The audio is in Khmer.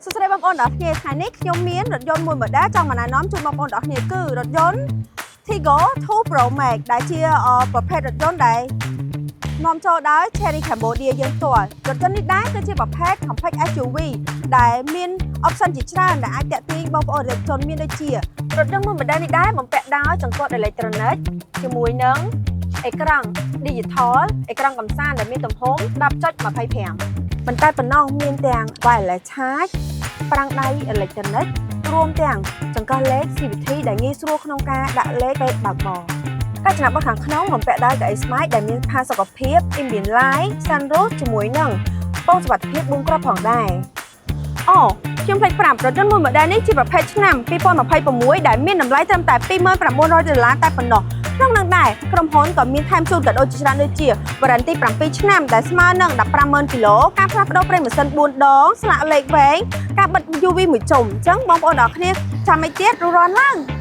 សួស្តីបងប្អូនទាំងអស់គ្នាថ្ងៃនេះខ្ញុំមានរថយន្តមួយ model ចង់មកណែនាំជូនបងប្អូនទាំងអស់គ្នាគឺរថយន្ត Tiggo 2 Pro Max ដែលជាប្រភេទរថយន្តដែលនាំចូលដោយ Chery Cambodia យើងផ្ទាល់រថយន្តនេះដែរគឺជាប្រភេទ compact SUV ដែលមាន option ជាច្រើនដែលអាចទាក់ទាញបងប្អូនអតិថិជនមានដូចជារថយន្តមួយ model នេះដែរបំពាក់ដោយចង្កត់អេឡិចត្រូនិកជាមួយនឹងអេក្រង់ digital អេក្រង់កំសាន្តដែលមានទំហំ10.25ប៉ុន្តែប៉ុណ្ណោះមានទាំង wireless charge ហ្វ្រាំងដៃអេឡិចត្រូនិករួមទាំងចង្កឹះលេខ CVT ដែលងាយស្រួលក្នុងការដាក់លេខពេលបើកបរការចំណាប់បត់ខាងក្នុងបំពាក់ដោយកៅអីស្បែកដែលមានផាសុកភាព ambient light sunroof ជាមួយនឹងពងសុវត្ថិភាព4គ្រាប់ផងដែរអូខ្ញុំភ្លេចប្រាប់រថយន្តមួយ model នេះជាប្រភេទឆ្នាំ2026ដែលមានតម្លៃត្រឹមតែ29,000ដុល្លារតែប៉ុណ្ណោះក្នុងនឹងដែរក្រុមហ៊ុនក៏មានថែមជូនកាដូជាច្រើនដូចជា warranty 7ឆ្នាំដែលស្មើនឹង150,000គីឡូការផ្លាស់ប្ដូរប្រេងម៉ាស៊ីន4ដងស្លាកលេខវែងការបិទ UV មួយជុំអញ្ចឹងបងប្អូនទាំងអស់គ្នាចាំមិនទៀតរួសរាន់ឡើង។